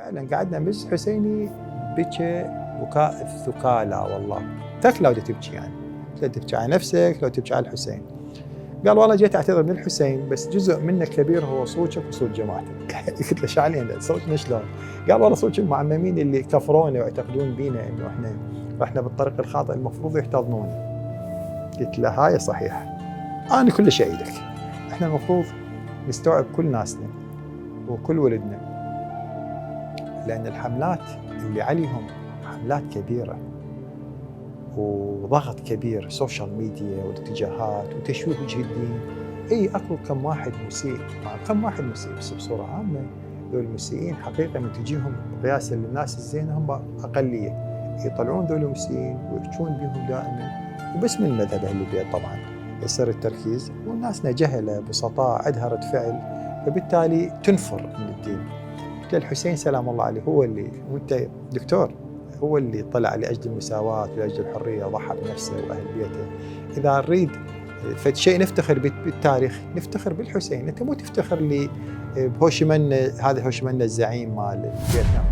فعلا قعدنا مجلس حسيني بكى بكاء الثكالى والله. لو تبكي يعني لو تبكي على نفسك لو تبكي على الحسين. قال والله جيت اعتذر من الحسين بس جزء منه كبير هو صوتك وصوت جماعتك. قلت له شعلين صوتنا شلون؟ قال والله صوت المعممين اللي كفرونا ويعتقدون بينا انه احنا رحنا بالطريق الخاطئ المفروض يحتضنونا. قلت له هاي صحيح، انا كل شيء ايدك. احنا المفروض نستوعب كل ناسنا وكل ولدنا، لان الحملات اللي عليهم حملات كبيره وضغط كبير، سوشيال ميديا والاتجاهات وتشويه وجه الدين. اي اكو كم واحد مسيء، كم واحد مسيء، بس بصوره عامه ذول المسيئين حقيقه من تجيهم قياسا للناس الزينه هم اقليه، يطلعون ذول المسيئين ويحجون بهم دائما وباسم المذهب اهل البيت طبعا يصير التركيز، والناس جهله بسطاء عندها رد فعل فبالتالي تنفر من الدين. الحسين سلام الله عليه هو اللي، وانت دكتور، هو اللي طلع لأجل المساواة ولأجل الحرية وضحى بنفسه وأهل بيته. إذا نريد فد شيء نفتخر بالتاريخ نفتخر بالحسين، أنت مو تفتخر لي بهوشمنا، هذا هوشمنا الزعيم مال فيتنام.